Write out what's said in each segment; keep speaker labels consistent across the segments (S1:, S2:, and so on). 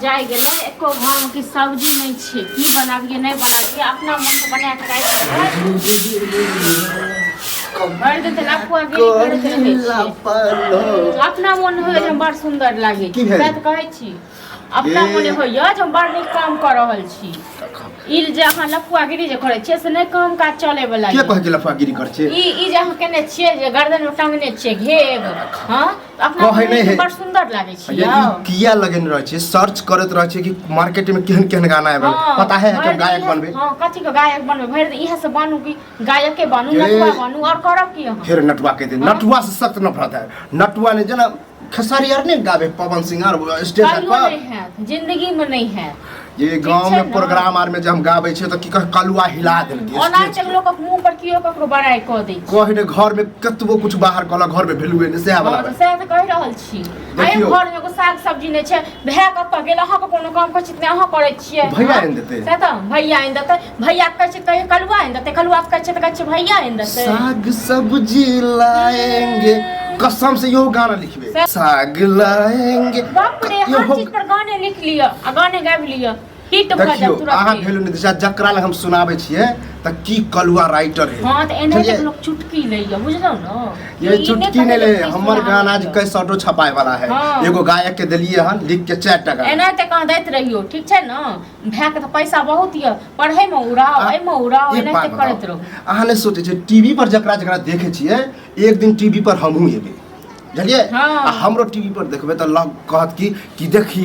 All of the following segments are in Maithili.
S1: जाय गेलै, एको घरमे कि सब्जी नहि छै, की बनाबियै नहि बनाबियै, अपना मोनसँ बना कऽ राखि देबै। भरि दिन तऽ लफुआ गिरी करैत रहै छियै। अपना मोन होइए जे हम बड़ सुन्दर लागै
S2: की
S1: छी,
S2: भेल?
S1: सएह तऽ कहै छी। अपना
S2: ए।
S1: मोने होइए जे हम बड़ नीक काम कऽ रहल छी। ई जे अहाँ लफुआगिरी जे करै छियै से नहि काम काज चलै वला
S2: के कहै छै लफुआगिरी करै छै?
S1: ई ई जे अहाँ केने छियै जे गर्दन मे टांगने छियै घेघ, हँ, तऽ अपना
S2: कहै नहि है।
S1: बड़ सुन्दर लागै छै।
S2: ये ई किया लगेने रहै छै? सर्च करैत रहै छै कि मार्केट में केहन केहन गाना आबि रहल। पता है कि हम गायक बनबै।
S1: हँ, कथी के गायक बनबै? भरि दिन इएह सब बनू कि गायके बनू,
S2: ये।
S1: नटुआ बनू, आओर करब की अहाँ?
S2: फेर नटुआ कहि दे। नटुआ से सख्त नफरत है। नटुआ ने जेना खेसारी आर नहि गाबे, पवन सिंह आर स्टेज आर
S1: कहियो
S2: पर
S1: नहि हैत, जिंदगी में नहि हैत।
S2: ये गांव
S1: छै
S2: में
S1: ने?
S2: प्रोग्राम आर में जब हम गाबै छियै तऽ की कह कलुआ हिला देलकै
S1: ओना
S2: स्टेज
S1: तक
S2: के।
S1: लोकक मुंह पर कियो ककरो बड़ाई कऽ दै छै।
S2: कहि ने घर में कतबो कुछ बाहर कहलक, घर में भेलुए नहि, सएह वाला
S1: हँ, तऽ
S2: बात।
S1: सएह तऽ कहि रहल छी। आइ
S2: देखियौ।
S1: घर में एगो साग सब्जी नहि छै। भाय कतऽ गेल? अहाँके कोनो काम कहै छी तऽ अहाँ करै छियै।
S2: भैया
S1: हँ?
S2: आनि देतै।
S1: सएह तऽ भैया आनि देतै। भैया के कहै छियै तऽ कलुआ आनि देतै, कलुआ के कहै छियै तऽ कहै छियै भैया आनि देतै।
S2: साग सब्जी लाएंगे, कसम से इहो गाना लिखबे, साग लाएंगे।
S1: बाप रे, हर
S2: इहो
S1: चीज पर गाने लिख लिअ आ गाने गाबि लिअ, हिट भऽ
S2: देखियौ
S1: जायत
S2: अहाँ
S1: तुरंते।
S2: भेलू नहि दिशा, जकरा लग हम सुनाबै छियै तऽ की कलुआ राइटर है।
S1: हँ, तऽ एनाहिते
S2: बुझलियै?
S1: लोक चुटकी लैया, बुझलहुँ ने?
S2: ये
S1: ई
S2: चुटकी नहि
S1: कहै
S2: ले,
S1: जे
S2: हमर
S1: सुनाबै
S2: गाना जे
S1: यऽ।
S2: कैसेटो छपाय वाला है।
S1: हाँ।
S2: एगो गायक के देलिए हन लिख के 4 टका।
S1: एनाहिते कहाँ दैत रहियौ, ठीक छै ने? भायके तऽ पैसा बहुत यऽ, पढ़ैमे उड़ाउ, एहिमे उड़ाउ,
S2: एक
S1: एनाहिते
S2: बात बताउ,
S1: करैत रहू।
S2: अहाँ नहि सोचै छियै टीवी पर जकरा जकरा देखै छियै, एक दिन टीवी पर हमहूँ एबै, बुझलियै?
S1: हाँ।
S2: आ हमरो टीवी पर देखबै तऽ लग कहत कि कि देखी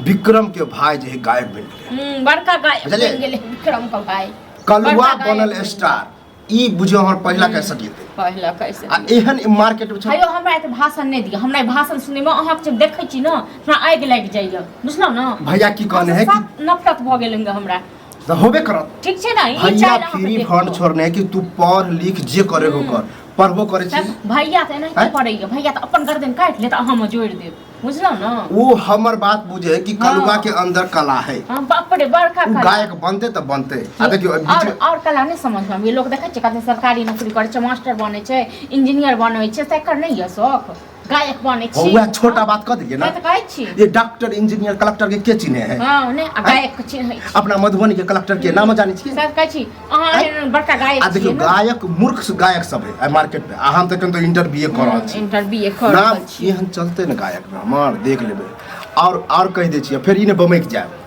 S2: विक्रम के भाई जे है गायक बनि गेलै।
S1: बड़का गायक
S2: बुझलियै?
S1: बनि गेलै विक्रम के भाई,
S2: कलुआ
S1: बड़का गायक
S2: बनल
S1: बनि गेलै।
S2: स्टार। ई बुझियौ हमर पहिला कैसेट एतै।
S1: पहिला कैसेट।
S2: आ एहन मार्केट में
S1: हेयौ, हमरा एते भाषण नहि दिअ। हमरा ई भाषण सुनैमे, अहाँके जब देखै छी ने, हमरा आगि लागि जाइए, बुझलहुँ ने?
S2: भैया की कहने है कि
S1: साफ नफरत भऽ गेल हमरा।
S2: तऽ होबे करत।
S1: ठीक छै ने? ई
S2: भैया
S1: चालि अहाँके
S2: फ्री
S1: देख
S2: फंड
S1: कऽ।
S2: छोड़ने है कि तू पढ़ लिख, जे करे हो कर, पढ़बो करै छी।
S1: भैया तऽ एनाहिते
S2: आँय?
S1: करैए। भैया तऽ अपन गर्दन काटि लेत, अहाँमे जोड़ि देब, बुझलहुँ ने?
S2: वो हमर बात बुझे कि कलुआ
S1: हाँ।
S2: के अंदर कला है।
S1: हाँ, बाप रे, बड़का
S2: उ
S1: कला।
S2: गायक बनते तऽ बनते। आ देखियौ बीच
S1: और
S2: में-
S1: और कला नहि समझ में। लोक देखै छै कते सरकारी नौकरी करै छै, मास्टर बनै छै, इंजीनियर बनै छै, तकर नहि यऽ शौक गायक बनै छी।
S2: वएह छोटा बात कह देलियै ना।
S1: से तऽ कहै छी।
S2: ये डॉक्टर, इंजीनियर, कलेक्टर के के चिन्हे है?
S1: हँ, नहि, आ गायक के चिन्है छी।
S2: अपना मधुबनी के कलेक्टर के नाम जानै छियै?
S1: से तऽ कहै छी, अहाँ एहन बड़का गायक
S2: आ देखियौ
S1: छियै ने?
S2: गायक मूर्ख गायक सब है मार्केट में, आ हम तऽ एखन तो इंटर बी ए कऽ रहल छी।
S1: इंटर बी ए कऽ
S2: नाम
S1: रहल छी।
S2: एहन चलते ने गायक में हमर, देख लेबै। और कहि दै छियै, फेर ई ने बमकि जायब।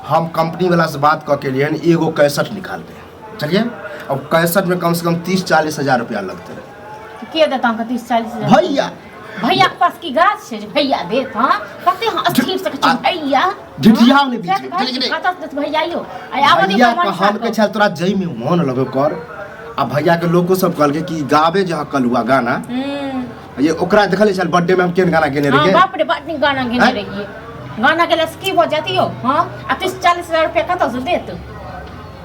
S2: हम कंपनी वाला से बात कऽ के एलियै हन, एगो कैसेट निकालबै, चलिए। अब कैसेट में कम से कम 30-40 हजार रुपया लगतै।
S1: के देत अहाँके 30-40 हजार?
S2: भैया।
S1: भैया के पास की गाछ छै जे भैया देत? हँ, कते अहाँ अस्थिर से कहै छियै भैया।
S2: ढिठियाउ नहि बीच में,
S1: सएह तऽ कहै
S2: बुझलियै
S1: छी,
S2: कि नहि?
S1: कतऽ से देत भैया यौ? आ आबऽ दियौ
S2: भैया
S1: मनसा
S2: कहलकै
S1: के।
S2: छल तोरा जाहिमे मन लगो कर। आ भैया के लोको सब कहलकै कि गाबे जे कलुआ गाना। ये ओकरा देखले छल बर्थडे में हम केहन गाना गेने रहियै।
S1: बाप रे, बड नीक गाना गेने
S2: आँय?
S1: रहियै। गाना गेला से की भऽ जायत यौ? हँ, आ 30-40 हजार रुपया कतऽ से देत?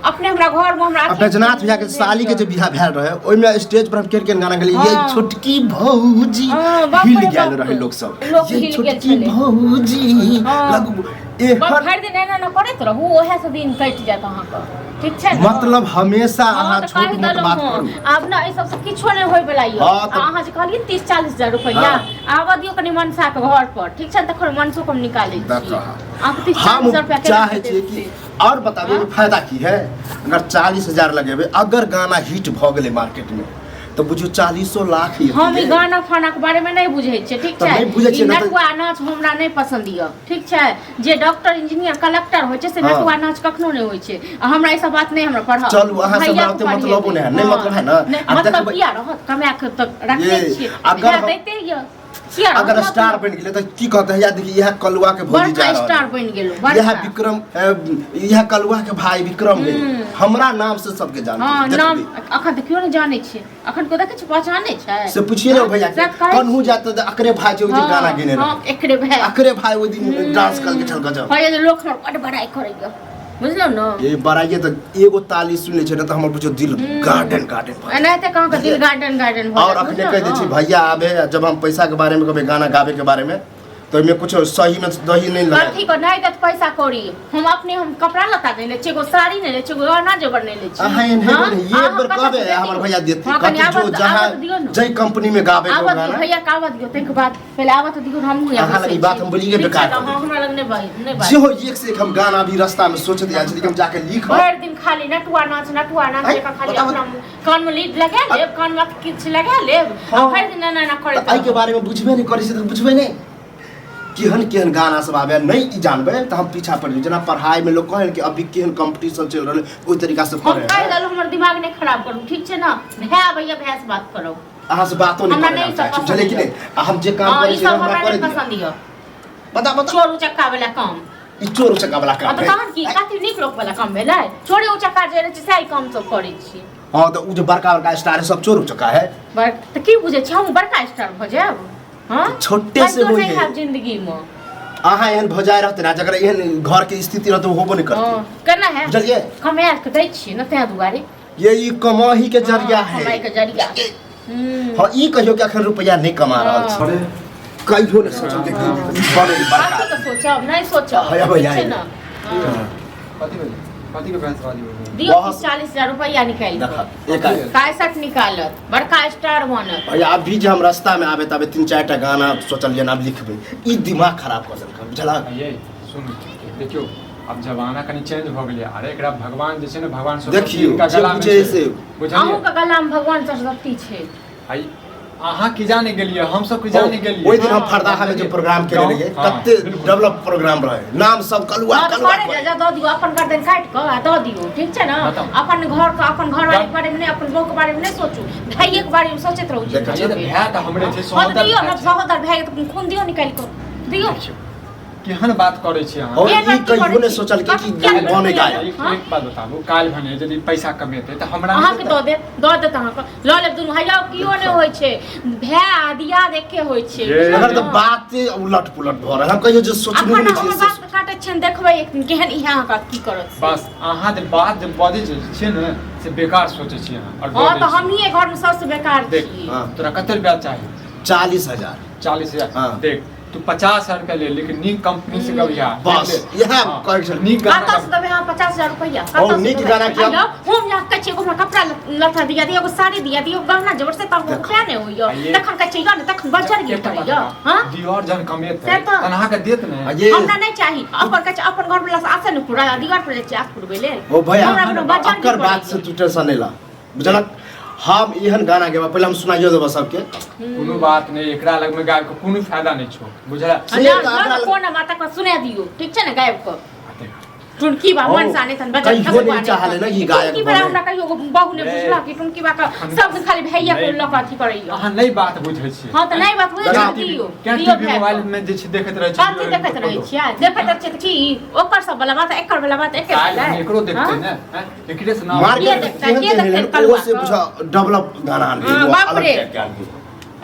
S1: अपने हमरा घर में हमरा
S2: आ बैजनाथ भैया के साली के जे बियाह भेल रहे, ओहिमे स्टेज पर हम केहन केहन गाना गेलियै, ये छोटकी भौजी।
S1: हाँ, बाप
S2: हिल
S1: रे
S2: गेल
S1: बाप।
S2: रहे लोक सब।
S1: लोक
S2: ये
S1: हिल गेल
S2: छोटकी
S1: छलै।
S2: भौजी लगू एहन।
S1: भरि दिन एना एना करैत रहू, ओएह से दिन कटि जायत अहाँके, ठीक छै ने?
S2: मतलब हमेशा
S1: हँ,
S2: अहाँ
S1: तऽ
S2: छोट
S1: कहि
S2: मोट
S1: देलहुँ
S2: बात
S1: हँ।
S2: करू।
S1: आब ने एहि सबसँ किछो नहि होय वला यऽ।
S2: हँ, तऽ-
S1: आ अहाँ जे कहलियै 30-40 हजार रुपैआ, आबऽ दियौ कनि मनसा के घर पर, ठीक छै ने? तखन मनसो के हम निकालै छी।
S2: देखऽ।
S1: अहाँके तीस
S2: हम
S1: चालीस हजार रुपैआ केना
S2: चाहै छियै
S1: देत
S2: कि
S1: से?
S2: और बताबू फायदा की है। अगर 40 हजार लगेबै, अगर गाना हिट भऽ गेलै मार्केट में, तऽ बुझियौ 40 लाख एतै।
S1: हम ई गाना फाना के बारे में नहीं बुझै छियै, ठीक
S2: तऽ
S1: छै?
S2: नहि बुझै छियै
S1: ई
S2: ने तऽ-
S1: नटुआ नाच हमरा नहि पसंद यऽ, ठीक छै? जे डॉक्टर, इंजीनियर, कलेक्टर होइ छै से नटुआ नाच कखनो नहि होइ छै। आ हमरा ई सब बात नहि हमरा पढ़ाउ।
S2: चलू, अहाँ से
S1: भैया
S2: हमरा ओते
S1: के
S2: मतलबो नहि है, नहि
S1: हँ।
S2: मतलब है ने?
S1: नहि,
S2: आ
S1: मतलब
S2: देखबै-
S1: किया रहत? कमा के तऽ रखने
S2: ये,
S1: छियै।
S2: अगर
S1: भैया
S2: हम-
S1: दैते यऽ, किया रहत?
S2: अगर स्टार बनि गेलै तऽ की कहते? या देखी, इएह कलुआ के भौजी जा
S1: बड़का
S2: रहल
S1: स्टार
S2: है।
S1: बनि गेलहुँ
S2: इएह
S1: बड़का।
S2: विक्रम, इएह कलुआ के भाई विक्रम है, हमरा नाम से सबके जानते।
S1: हँ,
S2: देखबै।
S1: नाम अखन तऽ केओ नहि जानै छै। अखन केओ देखै छै, पहचानै छै?
S2: से पूछिए ने भैया के।
S1: से कहै
S2: कन्हू जात तऽ अकरे भाई छै, ओहि दिन गाना गेने
S1: हँ,
S2: रहे।
S1: एकरे भाई।
S2: अकरे भाई ओहि दिन डांस करके छल गजब।
S1: कहैया जे लोक हमर बड बड़ाई करैया, बुझलहुँ ने?
S2: ये बड़ाइए तऽ एगो ताली सुनै छै ने तऽ हमर बुझियौ दिल गार्डन गार्डन भऽ जाइ।
S1: एनाहिते कहाँ के दिल गार्डन गार्डन भऽ
S2: और
S1: जायत,
S2: अखने
S1: बुझलहुँ
S2: कहि दै छी
S1: ने?
S2: भैया आबे, जब हम पैसा के बारे में कहबै, गाना गाबे के बारे में, तऽ तऽ ओहिमे कुछो सही में दही नहि लगा।
S1: कथी को नहीं देत पैसा कौड़ी, हम अपने हम कपड़ा लत्ता नहीं ले छियै, एगो साड़ी नहीं ले छियै, एगो गहना जेवर नहीं ले छियै।
S2: अहाँ एहन
S1: हाँ?
S2: हेबै नहि, एक
S1: अहाँ
S2: बेर
S1: कतऽ
S2: कहबै
S1: से देती?
S2: हमर भैया देती।
S1: हाँ, कनी
S2: कहती जो
S1: आबऽ
S2: जहाँ
S1: आबऽ दियौ ने।
S2: जाहि कंपनी में गाबै के
S1: आबऽ दियौ
S2: गाना
S1: भैया के, आबऽ दियौ, ताहिके बाद पहिले आबऽ तऽ दियौ, हमहूँ यहाँ
S2: अहाँ लग ई
S1: बैसै
S2: बात
S1: छी।
S2: हम बोलिए
S1: ठीक छै
S2: बेकार
S1: तऽ
S2: कऽ
S1: हाँ, हमरा लग नहि बाज नहि बाज।
S2: जे हो, एक से एक हम गाना अभी रास्ता में सोचैत आयल छी कि हम जाके लिखब।
S1: भरि दिन खाली नटुआ नाच नटुआ नाच
S2: आँय,
S1: जकाँ खाली
S2: बताउ।
S1: अपना कान में लीड लगा लेब, कान में किछु लगा लेब आ
S2: हाँ।
S1: भरि दिन एना एना करैत
S2: तऽ एहिके
S1: रहब।
S2: बारे में बुझबे नहि करै छै तऽ बुझबै नहि केहन केहन गाना सब आबै। नहि ई जानबै तऽ हम पीछा पड़ि जेबै। जेना पढ़ाइमे लोक कहै कि अभी केहन कॉम्पिटिशन चलि रहल है, ओहि तरीकासँ
S1: हम
S2: पढ़ै
S1: कहि देलहुँ, हमर दिमाग नहि खराब करू, ठीक छै ने? भाय आबैया, भाय से बात करब।
S2: अहाँ से बातो नहि
S1: हमरा
S2: करै
S1: नहि
S2: चाहै छी,
S1: सब
S2: बुझलियै कि
S1: पसन्द
S2: नहि? आ हम जे काम
S1: हाँ
S2: करै
S1: ई
S2: छी
S1: सब
S2: हमरा
S1: हमरा
S2: करै
S1: नहि
S2: दिअ।
S1: पसंद यऽ।
S2: बता बता।
S1: चोर उचक्का वाला काम।
S2: ई चोर उचक्का वाला
S1: हाँ
S2: काम
S1: तऽ
S2: है।
S1: तहन की कथी नीक लोक वाला काम भेलै? चोरे उचक्का जे रहै छै सएह ई काम सब करै छी।
S2: हाँ तऽ ओ जे बड़का बड़का स्टार है सब चोर उचक्का है।
S1: बड़ तऽ की बुझै छी, हम बड़का स्टार भऽ जायब? हाँ
S2: छोटे से
S1: कहियो
S2: होई
S1: नहि
S2: है।
S1: हैब जिंदगी मे।
S2: अहाँ एहन भऽ जाय रहते ना, जकर एहन घर के स्थिति रहते, ओ होबो नहि करते।
S1: हाँ, केना है?
S2: बुझलियै?
S1: कमाए कऽ दै छियै ने ताहि दुआरे।
S2: ये ई कमाही के जरिया
S1: हाँ,
S2: है।
S1: कमाई के जरिया।
S2: हाँ, ई कहियो कि अखन रुपया नहीं कमा रहल छी।
S3: अरे
S2: कहियो नहि सोचल कि ई बने बड़का।
S1: कथी के सोचब, नहि सोचब।
S2: हाँ, भैया,
S1: ठीक छै ने? हाँ।
S3: कथी भेलै? कथी के बहसबाजी भेलै?
S1: दियौ
S2: बहुत-
S1: 30-40 हजार रुपैआ निकालि
S2: देख
S1: कऽ।
S2: एक आध।
S1: कैसेट निकालत, बड़का स्टार बनत।
S2: भैया, अभी जे हम रास्ता में आबे ताबे 3-4 टा गाना सोचलियै आब लिखबै। ई दिमाग खराब कऽ देलक, बुझलक?
S3: ये सुन, देखियौ, आब जमाना कनि चेंज भऽ गेलै। अरे एकरा भगवान जे छै ने, भगवान सरस्वती
S2: देखियौ,
S3: हिनका
S2: जे
S3: गलामे
S2: बुझै
S3: छै।
S2: से।
S3: बुझलियै?
S1: अहूँके गलामे भगवान सरस्वती छै।
S3: आइ अहाँ की जाने गेलियै, हम सब की जाने गेलियै।
S2: ओहि दिन हम फरदाहा में जे प्रोग्राम केने रहियै,
S3: हाँ,
S2: कते
S3: बिल्कुल।
S2: डेवलप प्रोग्राम रहे, नाम सब कलुआ
S1: हाँ, तऽ
S2: कलुआ
S1: करे जा, दऽ दियौ अपन गर्दन काटि कऽ आ दऽ दियौ, ठीक छै ने?
S3: बताउ।
S1: अपन घर के अपन घरवाली के बारे में नहि, अपन बहू के बारे में नहि सोचू, भाइये के बारे में सोचैत रहू।
S2: देखै
S3: ये तऽ भाय तऽ हमरे छै।
S1: हाँ तऽ
S3: सहोदर
S1: दियौ
S3: भाय
S1: ने।
S3: छै।
S1: सहोदर भाय के तऽ खून दियौ, निकालि कऽ दियौ।
S3: देखियौ, केहन बात करै छी अहाँ।
S2: और
S1: केहन
S2: ई
S1: बात की
S2: कहियो
S1: करै
S2: नहि
S1: छी?
S2: सोचलकै कि
S1: किया
S2: बने
S1: बने
S2: गायक।
S3: एक
S1: हाँ?
S3: एक बात बताबू, काल्हि भने यदि पैसा कमेतै तऽ हमरा नहि
S1: अहाँके
S3: देतै?
S1: दऽ देत, दऽ देत अहाँके, लऽ लेब दुनू। हैया केओ नहि होइ छै, भाय आ दियाद एके होइ छै।
S3: ये।
S1: बुझलहुँ
S2: एकर तऽ
S1: ने?
S2: बाते उलट पुलट भऽ रहल, हम कहियो जे सोचने
S1: अखन
S2: नहि
S1: हमर
S2: छियै
S1: बात काटै छियनि, देखबै एक दिन केहन इएह अहाँके की करत से।
S3: बस अहाँ जे बात जे बजै जे छियै ने से बेकार सोचै छियै अहाँ आओर
S1: हँ
S3: बजै
S1: तऽ
S3: छियै।
S1: हमहीँ घरमे सबसँ बेकार
S3: देख,
S1: छी।
S2: हाँ।
S3: तोरा कते रुपया चाही?
S2: 40,000।
S3: 40,000?
S2: हाँ।
S3: देख, तू 50,000 रुपया ले, लेकिन नीक कंपनी से गबिहा।
S2: बस, इएह कहै छलै।
S3: नीक गाना
S1: कतऽ से देबै अहाँ 50,000 रुपैआ?
S2: और
S1: कतऽ से
S2: नीक
S1: देबै?
S2: गाना के
S1: आइयो, हम यहाँ कहै छियै, एगो हमरा कपड़ा लत्ता दिया दियौ, एगो साड़ी दिया दियौ, गहना जेवर से तऽ रुपया नहि होइया।
S3: आइये।
S1: तखन कहै छियै ने, तखन बजर गेल
S3: एकटा बात
S1: करैया।
S3: बताउ,
S1: हाँ
S3: दियर जहन कमेतै
S1: से तऽ।
S3: तहन अहाँके देत ने?
S2: आ ये
S1: हमरा नहि चाही। अपन कहै छै अपन घर वाला से आशा नहि पूरा, दियर पर जाइ छियै आस पुरबै लेल।
S2: ओ भैया,
S1: हमरा कोनो बजर
S2: अकर
S1: गेल
S2: बात से
S1: करैया।
S2: तू टेंशन नहि ला, बुझलक? हम एहन गाना गेबा, पहिले हम सुनाइयो देबऽ सबके।
S3: कोनो बात नहि, एकरा लगमे गाबि के कोनो फायदा नहि छौ, बुझला?
S2: से
S1: ना,
S2: तऽ
S1: ना,
S2: अकरा
S1: कोन माता के सुना दियौ, ठीक छै ने? गायब कऽ टुनकी बा
S2: ओ,
S1: मन सा नहीं तन बजन
S2: कहियो
S1: खसुआ
S2: नहीं चाहले ना कि गायक
S1: टुनकी बा
S2: बने।
S1: हमरा कहियो बहू ने
S3: ए।
S1: बुझलक कि टुनकी बा का सब दिन खाली भैया के
S3: नहीं।
S1: लऽ कऽ अथी करैया।
S3: अहाँ नहि बात बुझै छियै।
S1: हाँ तऽ नहि बात बुझै
S2: दादा,
S1: छियै, दियौ
S3: क्या
S1: दियौ
S3: टीवी
S1: भाय
S3: मोबाइल
S1: के।
S3: में जे छै देखैत रहै छियै।
S1: कथी देखैत रहै छियै? देखैत रहै छियै तऽ की ओकर सब वाला बात एकर वाला बात एके
S3: काल्हि
S1: भेलै?
S3: हम एकरो देखतै
S1: हाँ?
S3: ने, हैं? एकरे से नाम
S2: मार्केट
S1: के
S2: में
S1: देखतै,
S2: केहन
S1: के
S2: केहन
S1: देखतै
S2: एहन
S1: कलुआ
S2: ओहो से
S1: के?
S2: बुझा डेवलप गाना आनबै,
S1: हाँ,
S2: एगो
S1: बाप
S2: अलग
S1: रे।
S2: टाइप के आनबै।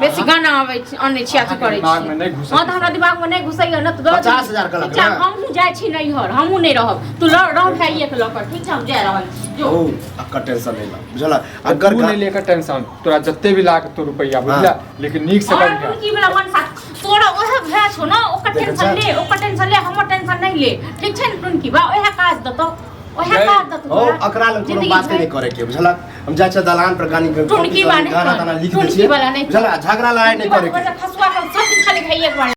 S1: बेसी गाना आबै छै, आनै छी, अथी
S3: अहाँके
S1: करै
S3: दिमागमे
S1: छी।
S3: नहि घुसै
S1: हँ तऽ हमरा दिमागमे नहि घुसैया ने तऽ दऽ दियौ।
S2: 50,000 कहलक
S1: ठीक छै,
S2: ने?
S1: हमहूँ जाइ छी नैहर, हमहूँ नहि रहब। तू लऽ रह भाइये के लऽ कऽ, ठीक छै? हम जा रहल छी, जो।
S2: ओ अकर टेंशन नहि ला, बुझल? अगर
S3: तू नहि लेकर टेंशन, तोरा जते भी लाग तो रुपैआ, बुझला? लेकिन नीक से
S1: और
S3: बढ़िया
S1: टुनकी वाला मन सा तोरा ओहे भए छौ ने, ओकर
S2: देखै
S1: टेंशन
S2: छै?
S1: ले, ओकर टेंशन ले, हमर टेंशन नहि ले, ठीक छै ने? टुनकी बा ओहे काज देतौ, ओहे
S3: गई।
S1: काज देतौ
S2: ओ
S1: तोरा।
S2: अकरा लग कोनो
S1: जिंदगी
S2: बात
S1: भरि।
S2: नहि करे के, बुझलक? हम जाइ छियै दलान पर, गानी
S1: टुनकी बा नहि
S2: गाना ताना लिख दै
S1: टुनकी
S2: छियै,
S1: वाला नहि।
S2: बुझल? झगड़ा लड़ाई नहि करे के।
S1: खसुआ के सब दिन खाली खाइए के।